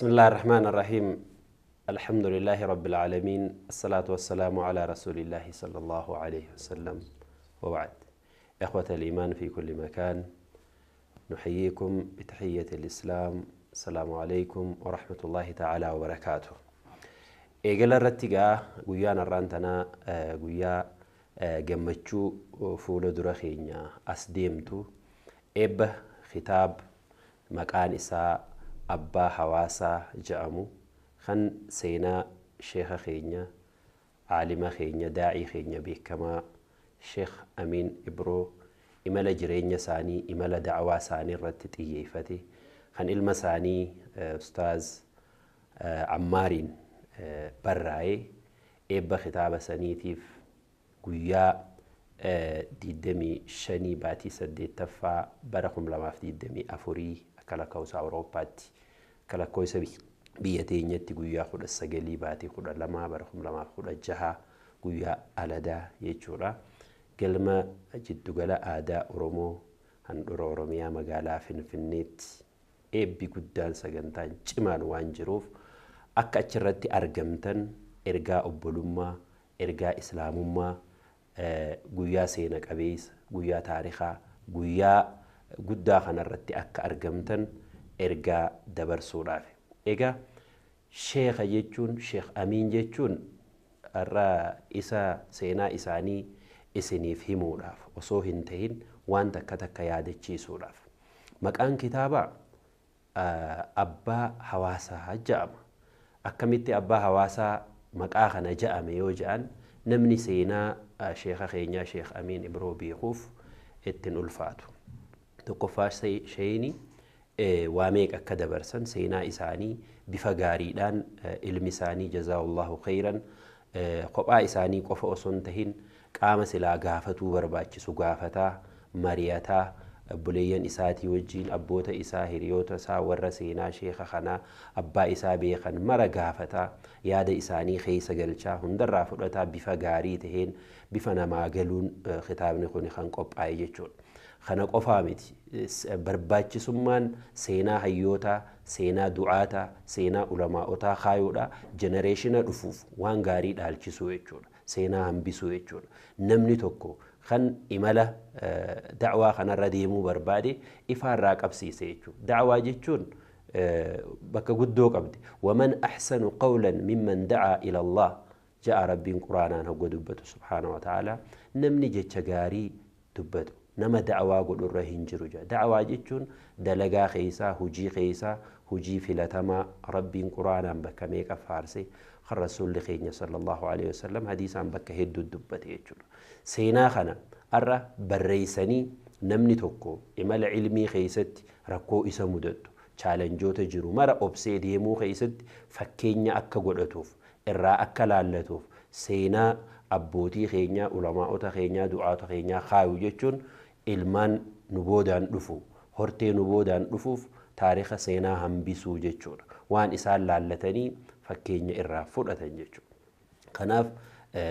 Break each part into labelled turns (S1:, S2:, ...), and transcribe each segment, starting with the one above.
S1: بسم الله الرحمن الرحيم. الحمد لله رب العالمين، الصلاة والسلام على رسول الله صلى الله عليه وسلم، وبعد. إخوة الإيمان في كل مكان، نحييكم بتحية الإسلام، السلام عليكم ورحمة الله تعالى وبركاته. Eegala irratti gaa guyyaan har'aan tanaa guyyaa gammachuu fuula dura keenya as deemtu, eebba kitaab maqaan isaa Abbaa Hawaasaa jedhamu kan seenaa sheeka keenya, aalima keenya, daa'ii keenya beekamaa Sheekh Amiin Ibroo imala jireenya isaanii, imala da'awaa isaanii irratti xiyyeeffate, kan ilma isaanii Ustaaz Ammaariin barraa'ee, eebba kitaaba saniitiif guyyaa 25 baatii 8ffaa bara 2024 akka lakkoofsa Awurooppaatti, akka lakkoofsa biyya teenyatti guyyaa 19 baatii 12 bara 2016 guyyaa aladaa jechuudha. Galma Jiddugala Aadaa Oromoo handhuura Oromiyaa magaalaa Finfinneetti eebbi guddaan sagantaan cimaan waan jiruuf akka achirratti argamtan ergaa obbolummaa, ergaa islaamummaa, guyyaa seena qabeessa, guyyaa taarikaa, guyyaa guddaa kanarratti akka argamtan ergaa dabarsuudhaaf. Egaa sheeka jechuun, Sheekh Amiin jechuun, har'a isa seenaa isaanii isiniif himuudhaaf osoo hin tahin waan takka takka yaadachiisuudhaaf. Maqaan kitaabaa Abbaa Hawaasaa jedhama. Akkamitti Abbaa Hawaasaa maqaa kana jedhame yoo jedhan, namni seenaa sheeka keenyaa Sheekh Amiin Ibroo beekuuf ittiin ulfaatu. Tokkoffaa, sheeyni waa meeqa akka dabarsan seenaa isaanii bifa gaariidhaan ilmi isaanii, jazaa'ullahu khayran, kophaa isaanii qofa osoo hin tahin qaama silaa gaafatuu barbaachisu gaafataa, mari'ataa, obboleeyyan isaatii wajjiin, abboota isaa, hiriyoota isaa, warra seenaa sheeka kanaa abbaa isaa beekan mara gaafataa, yaada isaanii keessa galchaa, hundarraa fudhataa, bifa gaarii taheen, bifa namaa galuun kitaabni kun kan qophaa'e jechuudha. Kana qofaa miti, barbaachisummaan seenaa hayyootaa, seenaa du'aataa, seenaa ulamaa'otaa kaayuudha generation dhufuuf waan gaarii dhaalchisuu jechuudha. Seenaa hambisuu jechuudha. Namni tokko kan imala da'waa kanarra deemuu barbaade ifaarraa qabsiise jechuudha. Da'waa jechuun bakka guddoo qabdi. ومن أحسن قولا ممن دعا إلى الله ja'a Rabbiin quraanaan hogga dubbatu سبحانه وتعالى. Namni jecha gaarii dubbatu nama da'waa godhurra hin jiru jedha. Da'waa jechuun dalagaa keessaa, hujii keessaa hujii filatamaa Rabbiin quraanaan bakka meeqa faarse, kan rasuulli keenya صلى الله عليه وسلم hadiisaan bakka hedduu dubbate jechuudha. Seenaa kana har'a barreessanii namni tokko imala ilmii keessatti rakkoo isa mudattu, challengeoota jiru mara obsee deemuu keessatti fakkeenya akka godhatuuf, irraa akka laallatuuf seenaa abbootii keenyaa, ulamaa'ota keenyaa, du'aata keenyaa kaayu jechuun ilmaan nu boodaan dhufu, hortee nu boodaan dhufuuf taarika seenaa hambisuu jechuudha. Waan isaan laallatanii fakkeenya irraa fudhatan jechuudha. Kanaaf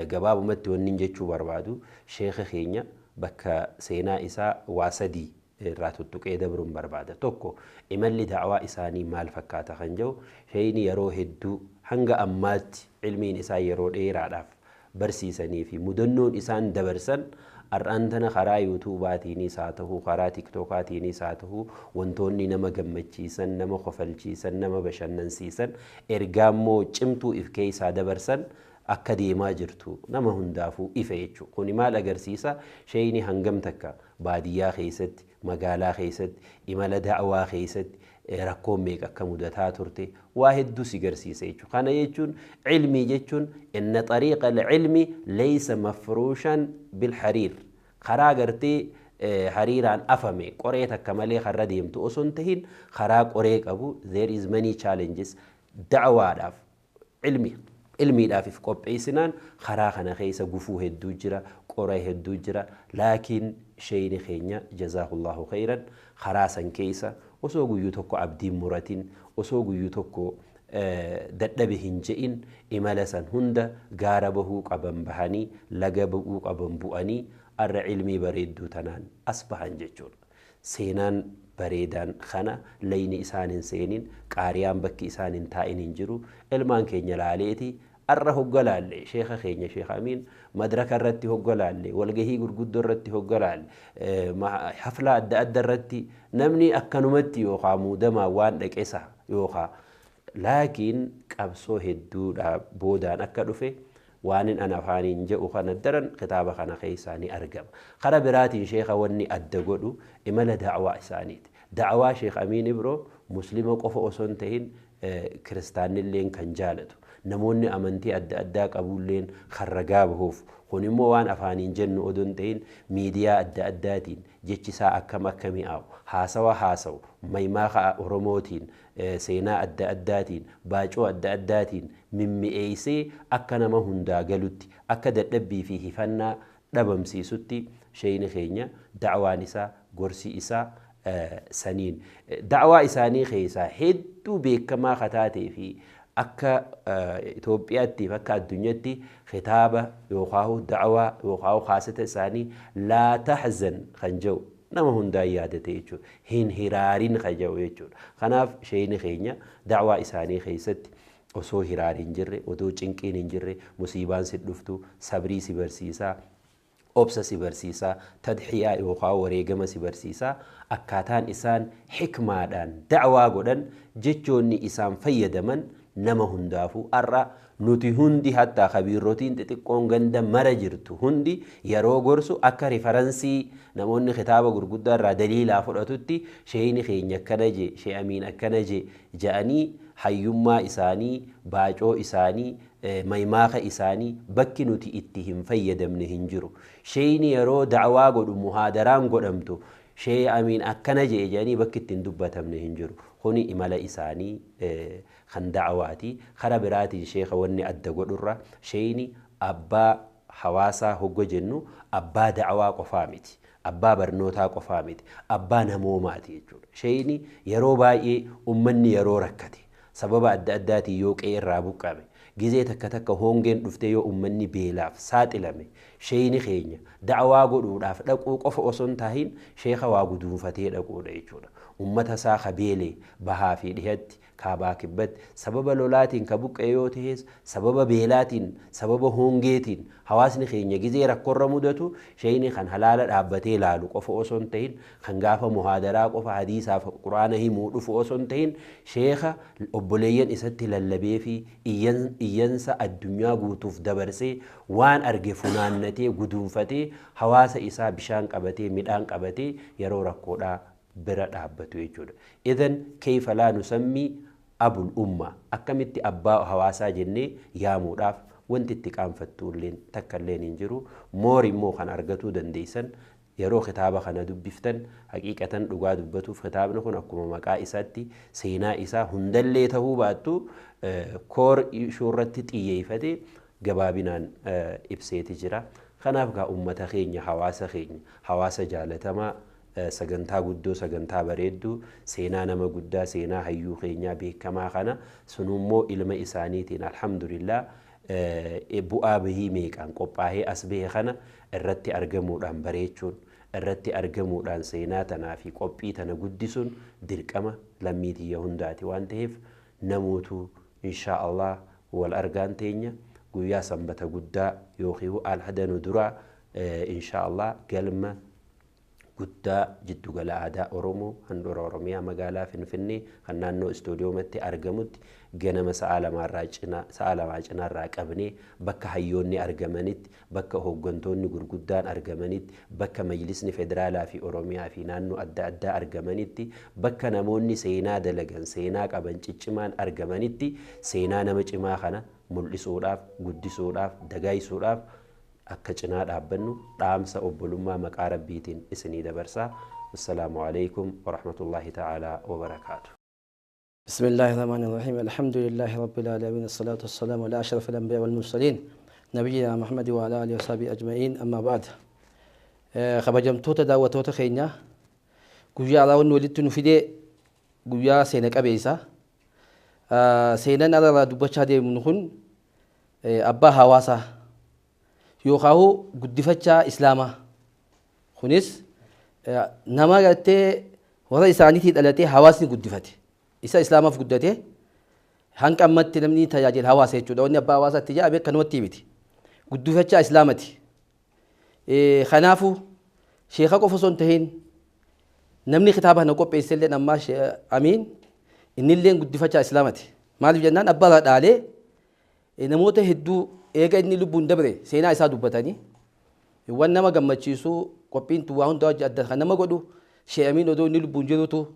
S1: gabaabumatti wanni jechuu barbaadu, sheeka keenya bakka seenaa isaa waa sadii irraa tuttuqee dabruun barbaada. Tokko, imalli da'waa isaanii maal fakkaata kan jedhu. Sheeyni yeroo hedduu hanga ammaatti ilmiin isaa yeroo dheeraadhaaf barsiisanii fi mudannoon isaan dabarsan har'aan tana karaa YouTubeaatiinis haa ta'u, karaa TikTokaatiinis haa ta'u, wantoonni nama gammachiisan, nama kofalchiisan, nama bashannansiisan, ergaa immoo cimtuu if keessaa dabarsan akka deemaa jirtu nama hundaafuu ife jechuudha. Kuni maal agarsiisa? Sheeyni hangam takka baadiyyaa keessatti, magaalaa keessatti, imala da'waa keessatti rakkoon meeqa akka mudataa turte waa hedduu si garsiisa jechuudha. Kana jechuun ilmii jechuun إن طريق العلم ليس مفروشا بالحرير. Karaa gartee hariiraan afame qoree takka malee karra deemtu osoo hin tahin karaa qoree qabu, there is many challenges. Da'waadhaaf, ilmi ilmiidhaaf if qopheessinaan karaa kana keessa gufuu hedduu jira, qora hedduu jira. Laakiin sheeyni keenya جزاه الله خيرا karaa san keessa osoo guyyuu tokko abdiin muratin, osoo guyyuu tokko dadhabe hin je'in, imala san hunda gaara bahuu qaban bahanii, laga bu'uu qaban bu'anii, arra ilmii bareedduu tanaan as bahan jechuudha. Seenaan bareedaan kana layni isaan hin seenin, qaariyaan bakki isaan hin taa'in hin jiru. Ilmaan keenya laaleeti arra hogga laalle sheeka keenya Sheekh Amiin madraka irratti hogga laalle, walgahii gurguddoo irratti hogga laalle, haflaa adda adda irratti namni akkanumatti yookaan muudamaa waan dhaqesa yookaan, laakiin qabsoo hedduudha boodaan akka dhufe waan an afaaniin jedhu kana daran kitaaba kana keessaa ni argama. Kara biraatiin sheeka wanni adda godhu imala da'waa isaaniiti. Da'waa Sheekh Amiin Ibroo Muslima qofa osoo hin ta'in kiristaanilleen kan jaalatu, namoonni amantii adda addaa qabulleen kan ragaa bahuuf. Kun immoo waan afaaniin jennu odoo hin ta'in miidiyaa adda addaatiin jechi isaa akkam akka mi'aawu, haasawa haasawu maymaaqa Oromootiin, seenaa adda addaatiin, baacoo adda addaatiin mimmi'eessee akka nama hundaa galutti, akka dadhabbii fi hifannaa dhabamsiisutti sheeyni keenya da'waan isaa, gorsi isaa saniin. Da'waa isaanii keessaa hedduu beekamaa kataatee fi akka Itoophiyaatti fi akka addunyaatti kitaaba yookaan da'waa yookaan kaaseta isaanii "Laa tahzan" kan jedhu nama hundaan yaadate jechuudha. Hin hiraarin kan jedhu jechuudha. Kanaaf sheeyni keenya da'waa isaanii keessatti osoo hiraariin hin jirre, odoo cinqiin hin jirre, musiibaan si dhuftu sabrii si barsiisaa, obsa si barsiisaa, tadxiyaa yookaan wareegama si barsiisaa. Akkaataan isaan xikmaadhaan da'waa godhan, jechoonni isaan fayyadaman nama hundaafuu, har'a nuti hundi, hattaa kabiirrotiin xixiqqoon ganda mara jirtu hundi yeroo gorsu akka rifaransii namoonni kitaaba gurguddaa irraa daliilaa fudhatutti sheeyni keenya akkana jee, Shee Amiin akkana jee ja'anii, hayyummaa isaanii, baacoo isaanii, maymaaqa isaanii bakki nuti itti hin fayyadamne hin jiru. Sheeyni yeroo da'waa godhu, muhaadaraan godhamtu, Shee Amiin akkana jee jedhanii bakki itti hin dubbatamne hin jiru. Kuni imala isaanii kan da'waati. Kara biraatiin sheeka wanni adda godhurra, sheeyni abbaa hawaasaa hogga jennu abbaa da'waa qofaa miti. Abbaa barnootaa qofaa miti. Abbaa namoomaati jechuudha. Sheeyni yeroo baay'ee ummanni yeroo rakkate, sababa adda addaatiin yoo qe'ee irraa buqqame, gizee takka takka hongeen dhuftee yoo ummanni beelaaf saaxilame, sheeyni keenya da'waa godhuudhaaf dhaquu qofa osoo hin tahin sheeka waa guduunfatee dhaquudha jechuudha. Ummata isaa ka beelee bahaa fi dhihatti, kaabaa kibbatti, sababa lolaatiin ka buqqee yoo ta'es, sababa beelaatiin, sababa hongeetiin hawaasni keenya gizee rakkoorra mudatu, sheeyni kan halaala dhaabbatee laalu qofa osoo hin ta'in, kan gaafa muhaadaraa qofa hadiisaaf Quraana himuu dhufu osoo hin ta'in, sheeka obboleeyyan isatti lallabee fi iyyansa addunyaa guutuuf dabarsee waan arge funaannatee guduunfatee hawaasa isaa bishaan qabatee, midhaan qabatee yeroo rakkoodhaa bira dhaabbatu jechuudha. Idan kayfa laa nusammii abul umma? Akkamitti abbaa hawaasaa jennee yaamuudhaaf wanti itti qaanfattu illeen takka illeen hin jiru. Moor immoo kan argatuu dandeessan yeroo kitaaba kana dubbiftan. Haqiiqatan dhugaa dubbatuuf kitaabni kun akkuma maqaa isaatti seenaa isaa hundallee ta'uu baattu koor ishuu irratti xiyyeeffate gabaabinaan ibseeti jira. Kanaaf gaa uummata keenya, hawaasa keenya, hawaasa jaalatamaa, sagantaa guddoo, sagantaa bareedduu, seenaa nama guddaa, seenaa hayyuu keenyaa beekamaa kana sunummoo ilma isaaniitiin alhamdulillah bu'aa bahii meeqaan qophaa'ee as bahe kana irratti argamuudhaan bareechuun, irratti argamuudhaan seenaa tanaa fi qophii tana guddisuun dirqama lammii tiyya hundaati waan ta'eef, namootu insha Allah wal argaan teenya guyyaa Sanbata Guddaa yookiin Alhadanu duraa insha Allah galma guddaa Jiddugala Aadaa Oromoo handhuura Oromiyaa magaalaa Finfinnee kan naannoo istuudiyoomatti argamutti ganama sa'a 2 cinaarraa qabnee bakka hayyoonni argamanitti, bakka hooggantoonni gurguddaan argamanitti, bakka majlisni federaalaa fi Oromiyaa fi naannoo adda addaa argamanitti, bakka namoonni seenaa dalagan, seenaa qaban ciccimaan argamanitti seenaa nama cimaa kana mul'isuudhaaf, guddisuudhaaf, dagaagsuudhaaf akka cinaa dhaabbannu dhaamsa obbolummaa maqaa Rabbiitiin isinii dabarsaa. Assalaamu alaikum warahmatullaahi ta'aalaa wabarakaatu.
S2: بسم الله الرحمن الرحيم، الحمد لله رب العالمين، الصلاة والسلام على أشرف الأنبياء والمرسلين، نبينا محمد وعلى آله وصحبه أجمعين، أما بعد. Kabajamtoota daawwattoota keenya, guyyaa raawwanni walitti nu fidee guyyaa seena qabeessa. Seenaan irraa dubbachaa deemnu kun abbaa hawaasaa yookaan guddifachaa Islaamaa kunis Nama gartee warra isaaniitii dhalatee hawaasni guddifate. Isa Islaamaaf guddate hanga ammatti namni tajaajila hawaasa jechuudha. Wanni abbaa hawaasaatti jedhame akkanumatti miti. Guddifachaa Islaamati. Kanaafuu sheeka qofa osoo hin tahin namni kitaaba kana qopheesse illee ammaa Amiin innillee guddifachaa Islaamati. Maaliif jennaan abbaa irraa dhaalee namoota hedduu eega inni lubbuun dabre seenaa isaa dubbatanii waan nama gammachiisu qophiin tun waa hunda wajji adda kan nama godhu Shee Amiin odoo inni lubbuun jirutu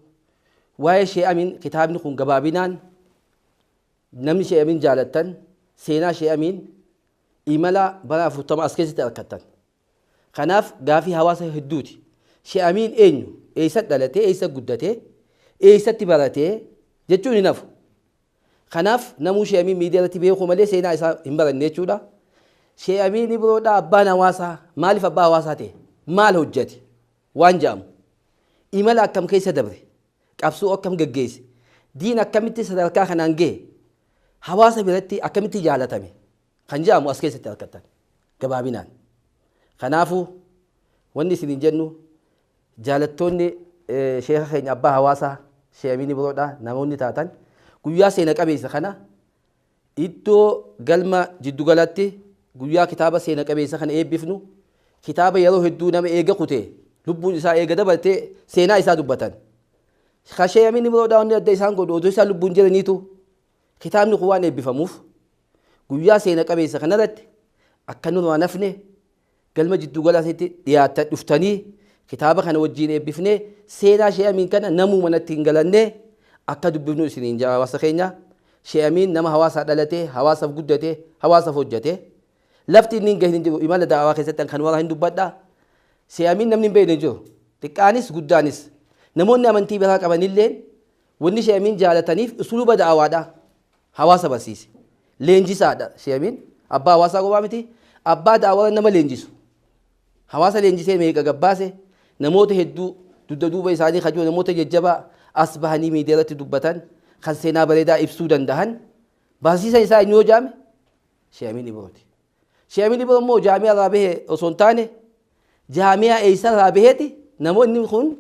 S2: waa'ee Shee Amiin kitaabni kun gabaabinaan namni Shee Amiin jaalattan seenaa Shee Amiin imala bara 40 as keessatti argattan. Kanaaf gaafii hawaasa hedduuti. Shee Amiin eenyu? Eessa dhalatee? Eessa guddatee? Eessatti baratee? Jechuun hin hafu. Kanaaf namuu Shee Amiin miidiyaa irratti beekuu malee seenaa isaa hin baranne jechuudha. Shee Amiin Ibroodhaa abbaan hawaasaa maaliif abbaa hawaasaa ta'e? Maal hojjete? Waan jedhamu. Imala akkam keessa dabre? Qabsoo akkam geggeesse? Diin akkamitti sadarkaa kanaan gahe? Hawaasa biratti akkamitti jaalatame? Kan jedhamu as keessatti argattan gabaabinaan. Kanaafuu wanni isiniin jennu jaalattoonni sheeka keenya abbaa hawaasaa Shee Amiin Ibroodhaa namoonni taatan guyyaa seena qabeessa kana iddoo galma jiddugalatti guyyaa kitaaba seena qabeessa kana eebbifnu kitaaba yeroo hedduu nama eega kute lubbuun isaa eega dabaltee seenaa isaa dubbatan. Ka Shee Amiin Ibroodhaa wanni adda isaan godhu odoo isaan lubbuun jiraniitu kitaabni kun waan eebbifamuuf guyyaa seena qabeessa kanarratti akka nurraa nafne galma jiddugalaatti dhiyaatan dhuftanii kitaaba kana wajjin eebbifnee seenaa Shee Amiin kana namuu manatti hin galannee akka dubbifnu isiniin jaa hawaasa keenya. Shee Amiin nama hawaasaa dhalatee, hawaasaaf guddatee, hawaasaaf hojjete. Lafti inni hin gahin hin jiru imala da'awaa keessatti kan warra hin dubbadha. Shee Amiin namni hin beekne hin jiru. Xiqqaanis guddaanis. Namoonni amantii biraa qabanilleen wanni Shee Amiin jaalataniif usuluba da'awaadha. Hawaasa barsiise. Leenjisaadha Shee Amiin. Abbaa hawaasaa qofaa miti. Abbaa da'awaa nama leenjisu. Hawaasa leenjisee meeqa gabbaase namoota hedduu dugda duuba isaanii kajoo namoota jajjabaa as bahanii miidiyaa irratti dubbatan kan seenaa bareedaa ibsuu danda'an barsiisa isaa eenyu yoo jaame Shee Amiin Ibrooti. Shee Amiin Ibroo immoo jaamiyaa irraa bahe osoo hin taane jaamiyaa eessa irraa baheeti namoonni kun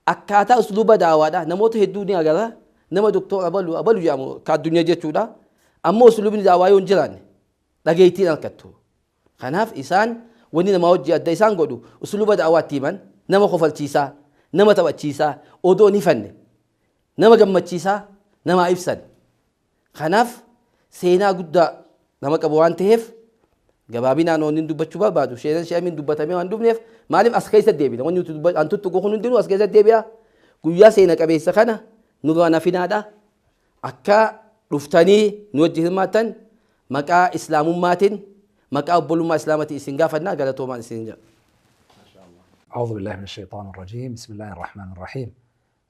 S2: akkaataa usluuba da'awaadha. Namoota hedduu ni agarra. Nama doktor abalu abalu jedhamu ka addunyaa jechuudha. Ammoo usluubni da'awaa yoo hin jiraanne dhageettiin argattu. Kanaaf isaan wanni namaa wajji adda isaan godhu usluuba da'awaa itti himan nama kofalchiisaa, nama taphachiisaa, odoo hin hifanne nama gammachiisaa namaa ibsan. Kanaaf seenaa guddaa nama qabu waan ta'eef gabaabinaan wanni dubbachuu barbaadu seenaan Shee Amiin dubbatamee waan dubneef maaliif as keessa deebina wanni nuti an tuttuqu kun hundinuu as keessa deebi'a. Guyyaa seena qabeessa kana nurraa nafinaadha. Akka dhuftanii nu wajji hirmaattan maqaa Islaamummaatiin maqaa obbolummaa Islaamatiin isin gaafannaa galatoomaan isin jedha.
S3: أعوذ بالله من الشيطان الرجيم. بسم الله الرحمن الرحيم.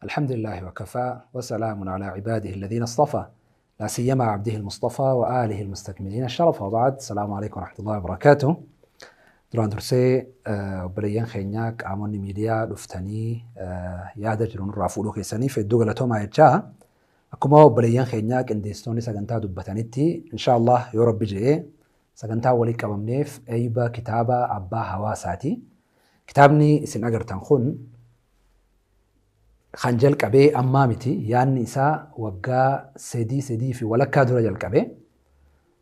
S3: الحمد لله وكفى وسلام على عباده الذين اصطفى لا سيما عبده المصطفى وآله المستكملين الشرف وبعد. السلام عليكم ورحمة الله وبركاته. Duraan dursee obboleeyyan keenya qaamonni miidiyaa dhuftanii yaada jiru nurraa fuudhuu keessaniif hedduu galatoomaa jechaa akkuma obboleeyyan keenya qindeessitoonni sagantaa dubbatanitti inshaallah yoo rabbi jedhee sagantaa walii qabamneef eeyba kitaaba abbaa hawaasaati. Kitaabni isin agartan kun kan jalqabee ammaa miti yaadni isaa waggaa 3 fi walakkaa dura jalqabee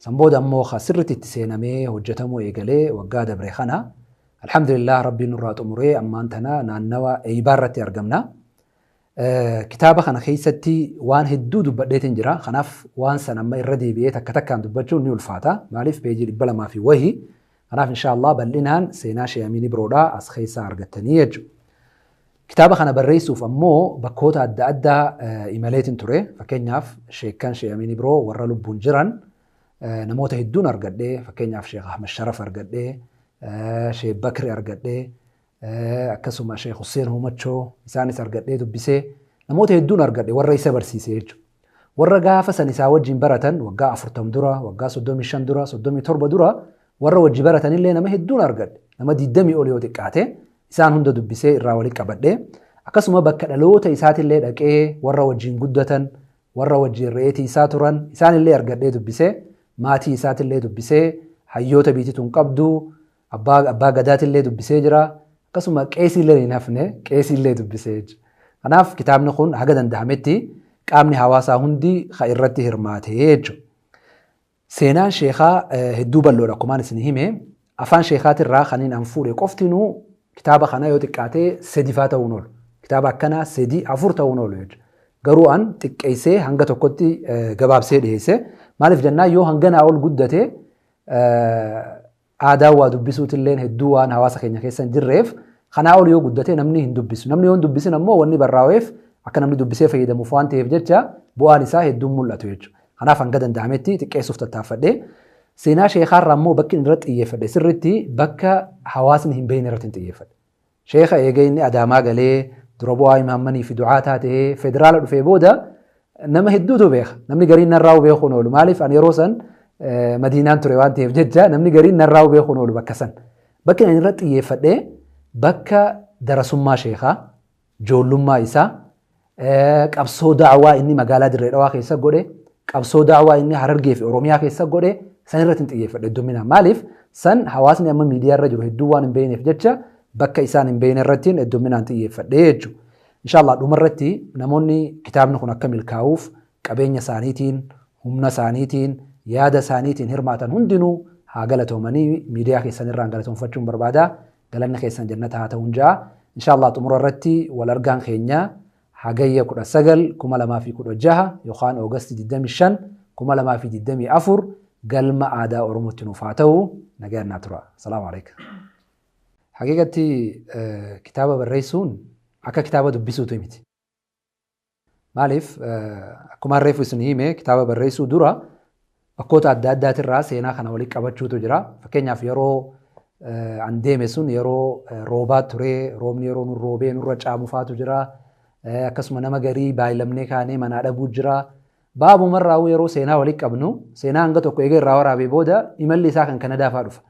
S3: san booda ammoo sirriitti itti seenamee hojjetamuu eegalee waggaa dabre kana alhamdulillah rabbiin nurraa xumuree ammaan tana naannawa eeybaa irratti argamna. Kitaaba kana keessatti waan hedduu dubbadheetiin jira. Kanaaf waan san amma irra deebi'ee takka takkaan dubbachuun ni ulfaata. Maaliif peejii 200 fi wahii. Kanaaf inshaallah bal'inaan seenaa Shee Amiin Ibroodhaa as keessaa argattanii jechuudha. Kitaaba kana barreessuuf ammoo bakkoota adda addaa imaleetiin ture. Fakkeenyaaf sheekkan Shee Amiin Ibroo warra lubbuun jiran namoota hedduun argadhee fakkeenyaaf Sheekh Ahmad Sharaf argadhee, Sheekh Bakri argadhee, akkasuma Sheekh Hussein Humachoo isaanis argadhee dubbisee namoota hedduun argadhe warra isa barsiise jechuudha. Warra gaafa san isaa wajjin baratan waggaa 40 dura, waggaa 35 dura, 37 dura warra wajji baratanillee nama hedduun argadhe. Nama 20 ol yoo xiqqaate isaan hunda dubbisee irraa walitti qabadhe. Akkasuma bakka dhaloota isaatillee dhaqee warra wajjin guddatan, warra wajjin re'eetii isaa turan isaanillee argadhee dubbisee maatii isaatillee dubbisee hayyoota biitituun qabdu abbaa gadaatillee dubbisee jira. Akkasuma qeesiillee hin hafne, qeesiillee dubbisee jechuudha. Kanaaf kitaabni kun haga danda'ametti qaamni hawaasaa hundi kan irratti hirmaate jechuudha. Seenaan sheekaa hedduu bal'oodha akkumaan isin hime. Afaan sheekaatirraa kan inni an fuudhe qoftinuu kitaaba kana yoo xiqqaatee 3 ta'uun oolu. Kitaaba akkanaa 3 4 ta'uun oolu jechuudha. Garuu an xiqqeessee hanga tokkotti gabaabsee dhiyeesse. Maaliif jennaan yoo hanganaa ol guddate aadaa waa dubbisuutillee hedduu waan hawaasa keenya keessa hin jirreef kanaa ol yoo guddate namni hin dubbisu. Namni yoo hin dubbisin ammoo wanni barraa'eef akka namni dubbisee fayyadamuuf waan ta'eef jecha bu'aan isaa hedduun mul'atu jechuudha. Kanaaf hanga danda'ametti xiqqeessuuf tattaaffadhe. Seenaa sheekaarraa ammoo bakki inni irratti xiyyeeffadhe sirriitti bakka hawaasni hin beekne irratti hin xiyyeeffadhe. Sheeka eegee inni Adaamaa galee dura bu'aa imaammanii fi du'aataa ta'ee federaala dhufee booda nama hedduutu beeka. Namni gariin narraa beekuun oolu. Maaliif ani yeroo san Madiinaan ture waan ta'eef jecha namni gariin narraa beekuun oolu bakka san. Bakki inni irratti xiyyeeffadhe bakka darasummaa sheekaa, ijoollummaa isaa, qabsoo daawaa inni magaalaa Dirree Dhawaa keessa godhe, qabsoo daawaa inni Harargee fi Oromiyaa keessa godhe san irratti hin xiyyeeffadhe hedduminaan. Maaliif san hawaasni amma miidiyaa irra jiru hedduu waan hin beekneef jecha bakka isaan hin beekne irratti hedduminaan xiyyeeffadhe jechuudha. Inshallah dhumarratti namoonni kitaabni kun akka milkaa'uuf qabeenya isaaniitiin, humna isaaniitiin, yaada isaaniitiin hirmaatan hundinuu haa galatoomanii miidiyaa keessan irraan galatoomfachuun barbaada. Galanni keessan jannata haa ta'uun ja'a. Inshallah xumura irratti wal argaan keenya hagayya 19 2016 yookaan Oogasti 25 2024 galma aadaa Oromootti nuuf haa ta'u. Nagaan naa tura. Salaamu alaikum. Haqiiqatti kitaaba barreessuun akka kitaaba dubbisuutu miti. Maaliif akkuma reefu isin hime kitaaba barreessuu dura bakkoota adda addaatirraa seenaa kana walitti qabachuutu jira. Fakkeenyaaf yeroo an deeme sun yeroo roobaa ture, roobni yeroo nu roobee nurra caamufaatu jira. Akkasuma nama garii baay'ilamnee kaanee manaa dhabuu jira. Baabumarraa yeroo seenaa walitti qabnu seenaa hanga tokko eega irraa waraabee booda imalli isaa kan Kanadaa fa'aa dhufa.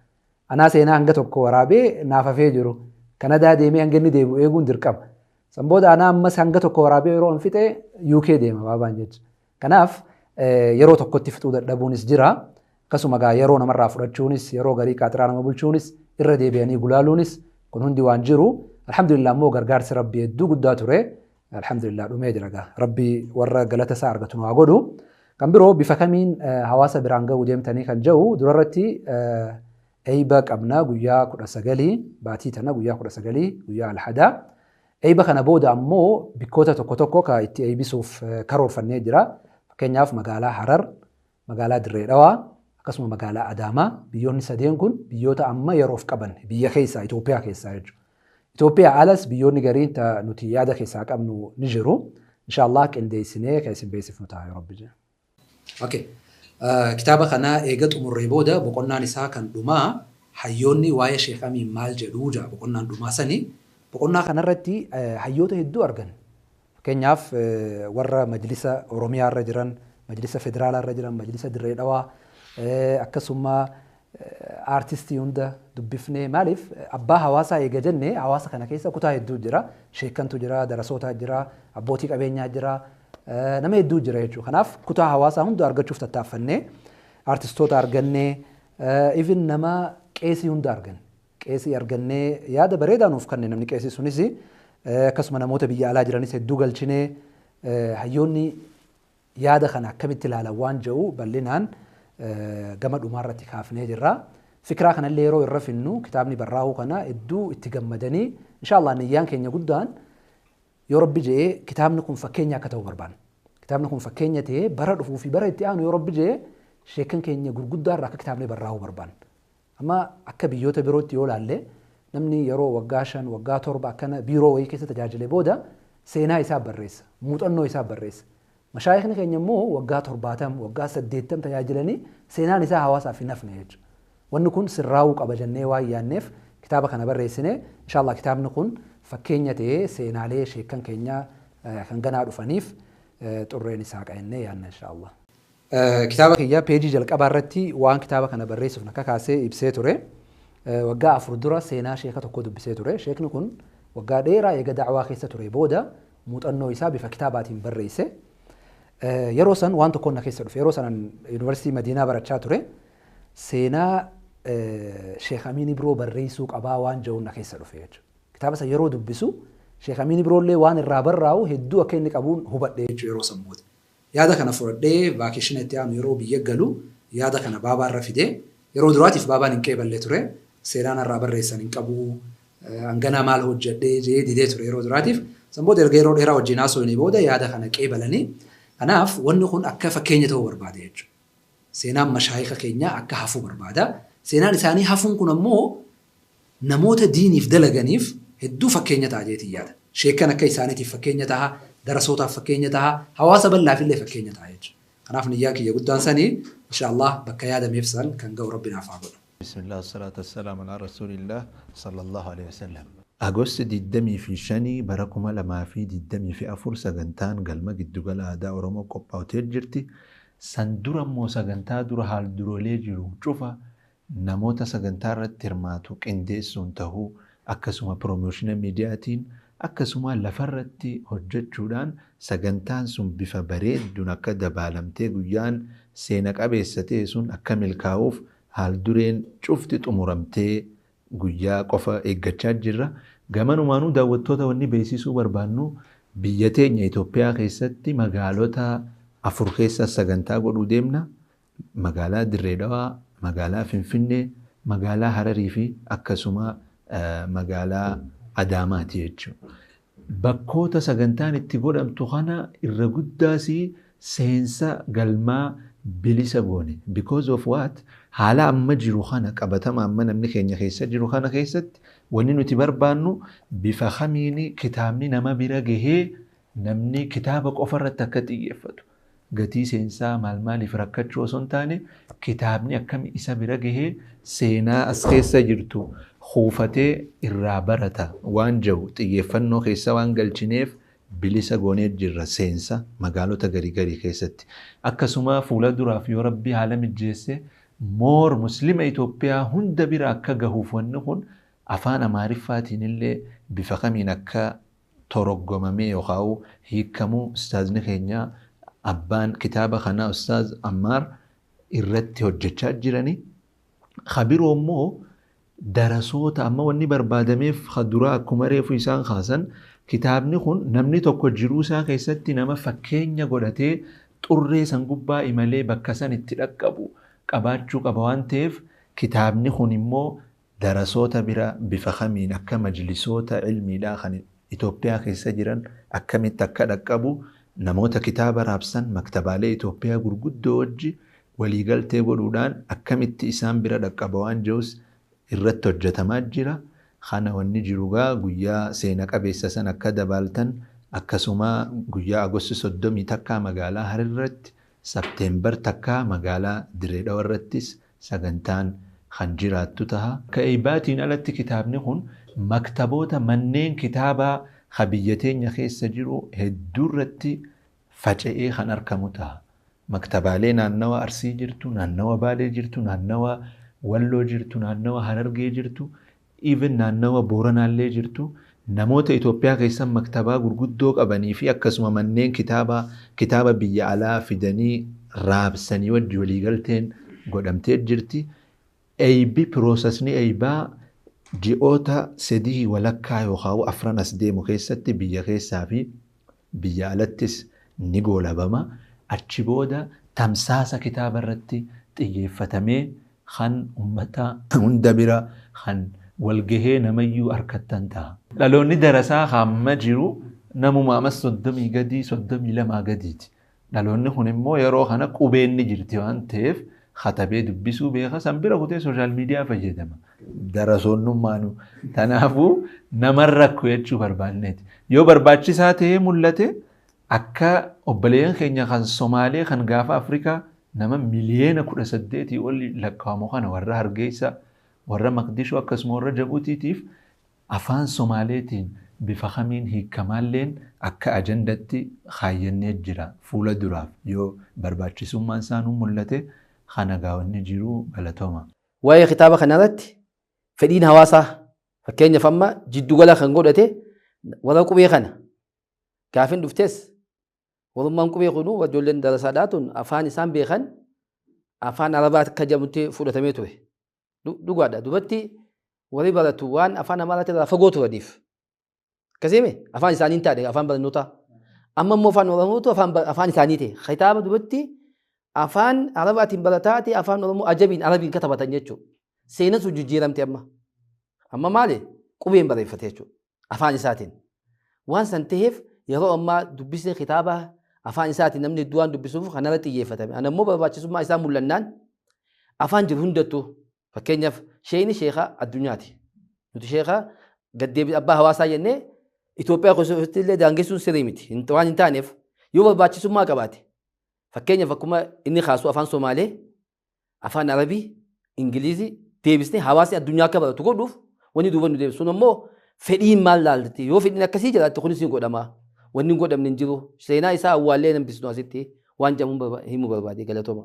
S3: Anaa seenaa hanga tokko waraabee naaf hafee jiru. Kanadaa deemee hanga inni deebi'u eeguun dirqama. San booda anaa ammas hanga tokko waraabee yeroo hin fixe UK deema baabaan jechuudha. Kanaaf yeroo tokkotti fixuu dadhabuunis jira. Akkasuma gaa yeroo namarraa fudhachuunis yeroo garii qaaxiraa nama bulchuunis irra deebi'anii gulaaluunis kun hundi waan jiru. Alhamdulillah immoo gargaarsi rabbii hedduu guddaa ture. Alhamdulillah dhumee jira gaa. Rabbii warra galata isaa argatu nu haa godhu. Kan biroo bifa kamiin hawaasa biraan ga'uu deemtanii kan jedhu durarratti eeyba qabna guyyaa 19 baatii tana guyyaa 19 guyyaa alhadaa. Eeyba kana booda ammoo bikkoota tokko tokko ka itti eeybisuuf karoorfannee jira. Fakkeenyaaf magaalaa Harar, magaalaa Dirree Dhawaa, akkasuma magaalaa Adaamaa biyyoonni sadeen kun biyyoota amma yeroof qaban biyya keessaa Itoophiyaa keessaa jechuudha. Itoophiyaa alas biyyoonni gariin nuti yaada keessaa qabnu ni jiru. Inshallah qindeessinee kan isin beeksifnu ta'a yoo Rabbi jedhe. Okay. Kitaaba kana eega xumurree booda boqonnaan isaa kan dhumaa hayyoonni waa'ee Sheekh Amiin maal jedhuu jaa boqonnaan dhumaa sani. Boqonnaa kanarratti hayyoota hedduu argan. Fakkeenyaaf warra majlisa Oromiyaa irra jiran, majlisa federaalaa irra jiran, majlisa Dirree Dhawaa, akkasuma aartistii hunda dubbifnee maaliif abbaa hawaasaa eega jenne hawaasa kana keessa kutaa hedduu jira. Sheekkantu jira, darasootaa jira, abbootii qabeenyaa jira, nama hedduu jira jechuudha. Kanaaf kutaa hawaasaa hunda argachuuf tattaaffannee aartistoota argannee even nama qeesii hunda arganne. Qeesii argannee yaada bareedaa nuuf kenne namni qeesii sunis akkasuma namoota biyya alaa jiranis hedduu galchinee hayyoonni yaada kana akkamitti ilaalan waan jedhu bal'inaan gama dhumaarratti kaafnee jirra. Fikiraa kanallee yeroo irra finnu kitaabni barraa'uu kana hedduu itti gammadanii inshallah niyyaan keenya guddaan yoo Rabbi jedhee kitaabni kun fakkeenya akka ta'u barbaanna. Kitaabni kun fakkeenya ta'ee bara dhufuu fi bara itti aanu yoo Rabbi jedhee sheekan keenya gurguddaarraa akka kitaabni barraa'uu barbaanna. Amma akka biyyoota birootti yoo ilaalle namni yeroo waggaa 5 waggaa 7 akkana biiroo wayii keessa tajaajile booda seenaa isaa barreessa, muuxannoo isaa barreessa. Mashaayikni keenya immoo waggaa 70 waggaa 80 tajaajilanii seenaan isaa hawaasaaf hin hafne jechuudha. Wanni kun sirraa'uu qaba jennee waan yaadneef kitaaba kana barreessine. Inshallah kitaabni kun fakkeenya ta'ee seenaalee sheekkan keenya kan ganaa dhufaniif xurreen isaa qa'ennee yaadna inshallah. Kitaaba kiyya peejii jalqabaa irratti waan kitaaba kana barreessuuf akka kaasee ibsee ture. Waggaa 4 dura seenaa sheeka tokko dubbisee ture. Sheekni kun waggaa dheeraa eega da'waa keessa ture booda muuxannoo isaa bifa kitaabaatiin barreesse. Yeroo san waan tokkoon na keessa dhufe. Yeroo sanan yuunivarsiitii Madiinaa barachaa ture. Seenaa Sheekh Amiin Ibroo barreessuu qabaa waan jedhuun na keessa dhufe jechuudha. Kitaaba san yeroo dubbisu Sheekh Amiin Ibroollee waan irraa barraa'u hedduu akka inni qabuun hubadhe jechuudha yeroo sammuuti. Yaada kana fudhadhee vacation itti aanu yeroo biyya galu yaada kana baabaa irra fidee, yeroo duraatiif baabaan hin qeeballe ture. Seenaan irraa barreessan hin qabu, hanganaa maal hojjedhee jee didee ture yeroo duraatiif. San booda erga yeroo dheeraa wajjin haasofnee booda yaada kana qeebalanii, kanaaf wanni kun akka fakkeenya ta'uu barbaade jechuudha. Seenaan mashaayika keenyaa akka hafuu barbaada. Seenaan isaanii hafuun kun ammoo namoota diiniif dalaganiif hedduu fakkeenya ta'a jeetiin yaada. Sheekan akka isaaniitiif fakkeenya ta'a, darasootaaf fakkeenya ta'a, hawaasa bal'aaf illee fakkeenya ta'a jechuudha. Kanaaf niyyaan kiyya guddaan sanii, inshaallah bakka yaadameef san kan ga'u Rabbi naaf haa godhu.
S4: Bismillah, wassalatu wassalamu ala rasulillah sallallahu alaihi wasallam. Agosti 25 bara 2024 sagantaan galma giddugala aadaa Oromoo qophaa'utee jirti. San dura immoo sagantaa dura haal duroolee jiru cufa namoota sagantaa irratti hirmaatu qindeessuun tahuu, akkasuma promotion miidiyaatiin, akkasuma lafarratti hojjechuudhaan sagantaan sun bifa bareedduun akka dabaalamtee guyyaan seena qabeessa ta'e sun akka milkaa'uuf haal dureen cufti xumuramtee guyyaa qofa eeggachaa jirra. Gamanumaanuu daawwattoota wanni beeksisuu barbaannu, biyya teenya Itoophiyaa keessatti magaalota afur keessa sagantaa godhuu deemna. Magaalaa Dirree Dhawaa, magaalaa Finfinnee, magaalaa Hararii fi akkasuma magaalaa Adaamaati jechuudha. Bakkoota sagantaan itti godhamtu kana irra guddaas seensa galmaa bilisa goone. Because of what? Haala amma jiru kana, qabatama amma namni keenya keessa jiru kana keessatti, wanni nuti barbaannu bifa kamiini kitaabni nama bira gahee namni kitaaba qofa irratti akka xiyyeeffatu. Gatii seensaa maal maaliif rakkachuu osoo hin taane, kitaabni akkami isa bira gahee seenaa as keessa jirtu kuufatee irraa barata waan jiru xiyyeeffannoo keessa waan galchineef bilisa goonee jirra seensa magaalota garii garii keessatti. Akkasuma fuula duraaf yoo Rabbi haala mijeesse moor Muslima Itoophiyaa hunda bira akka gahuuf wanni kun afaan Amaariffaatiin illee bifa kamiin akka toroggomamee yookaan hiikamuu ustaazni keenya abbaan kitaaba kanaa Ustaaz Ammaar irratti hojjechaa jirani. Kabiroo immoo darasoota amma wanni barbaadameef duraa akkuma reefu isaan kaasan, kitaabni kun namni tokko jiruu isaa keessatti nama fakkeenya godhatee xurree san gubbaa imalee bakka san itti dhaqqabu qabaachuu qaba waan ta'eef, kitaabni kun immoo darasoota bira bifa kamiin akka majlisoota ilmiidhaa kan Itoophiyaa keessa jiran akkamitti akka dhaqqabu namoota kitaaba raabsan maktabaalee Itoophiyaa gurguddoo wajji waliigaltee godhuudhaan akkamitti isaan bira dhaqqaba waan jirus irratti hojjetamaa jira. Kana wanni jiru gaa guyyaa seena qabeessa san akka dabaaltan, akkasuma guyyaa Agosti 31 magaalaa Harirratti, Sabteembar 1 magaalaa Dirree Dhawaa irrattis sagantaan kan jiraattu taha. Ka eebbaatiin alatti kitaabni kun maktaboota manneen kitaabaa ka biyya teenya keessa jiru hedduu irratti faca'ee kan argamu taha. Maktabaalee naannawa Arsii jirtu, naannawa Baalee jirtu, naannawa Walloo jirtu, naannawa Harargee jirtu, even naannawa Booranaallee jirtu, namoota Itoophiyaa keessan maktabaa gurguddoo qabanii fi akkasuma manneen kitaabaa kitaaba biyya alaa fidanii raabsanii wajji waliigalteen godhamtee jirti. Eeybi processni eeybaa ji'oota 3.5 yookaan 4 as deemu keessatti biyya keessaa fi biyya alattis ni goolabama. Achi booda tamsaasa kitaaba irratti xiyyeeffatamee kan uummata hunda bira kan walgahee namayyuu harkattan ta'a. Dhaloonni darasaa hamma jiru namuma amas 30 gadii, 32 gadiiti. Dhaloonni kun immoo yeroo kana qubeen ni jirti waan ta'eef katabee dubbisuu beeka, san bira kutee social media fayyadama. Darasoonnummaanu. Kanaafuu namarra rakku jechuu barbaanneeti. Yoo barbaachisaa ta'ee mul'ate, akka obboleeyyan keenya kan Somaalee kan gaafa Afrikaa nama miliyoona 18 ol lakkaa'amu kana, warra Hargeysa, warra Maqdishoo, akkasuma warra Jabuutiitiif afaan Somaaleetiin bifa kamiin hiikamaalleen akka ajandatti kaayyannee jira fuula duraaf yoo barbaachisummaan isaanuu mul'ate. Kana gaawwanni jiru galatooma.
S2: Waa'ee kitaaba kanarratti fedhiin hawaasaa, fakkeenyaaf amma jiddugala kan godhate warra qubee kana gaafin dhuftes, warummaan qubee kunuu ijoolleen darasaadhaa tun afaan isaan beekan afaan Arabaa akka jedhamutti fudhatamee ture. Dhugaadha. Duratti warri baratu waan afaan Amaaraatti irraa fagoo turaniif. Akkasiime afaan isaanii hin taane afaan barnootaa. Amma immoo afaan Oromootu afaan isaanii ta'e. Kitaaba duratti afaan Arabaatiin barataa ta'e afaan Oromoo ajabiin Arabiin katabatan jechuudha. Seenaan sun jijjiiramte amma. Amma maali? Qubeen barreeffate jechuudha. Afaan isaatiin. Waan san ta'eef yeroo ammaa dubbisni kitaaba afaan isaatiin namni hedduu waan dubbisuuf kanarra xiyyeeffatame. Ana immoo barbaachisummaa isaa mul'annaan afaan jiru hundattuu fakkeenyaaf sheekni sheeka addunyaati. Nuti sheeka gaddeebi abbaa hawaasaa jennee Itoophiyaa keessatti illee daangessuun sirrii miti. Waan hin taaneef yoo barbaachisummaa qabaate fakkeenyaaf akkuma inni kaasu afaan Somaalee, afaan Arabii, Ingilizii deebisnee hawaasni addunyaa akka baratu godhuuf wanni duuba nu deebisu. Sun ammoo fedhiin maal laalti yoo fedhiin akkasii jiraatte kunis ni godhama. Wanni hin godhamne hin jiru. Seenaa isaa awwaallee hambisnu asitti waan jedhamu himuu barbaade galatooma.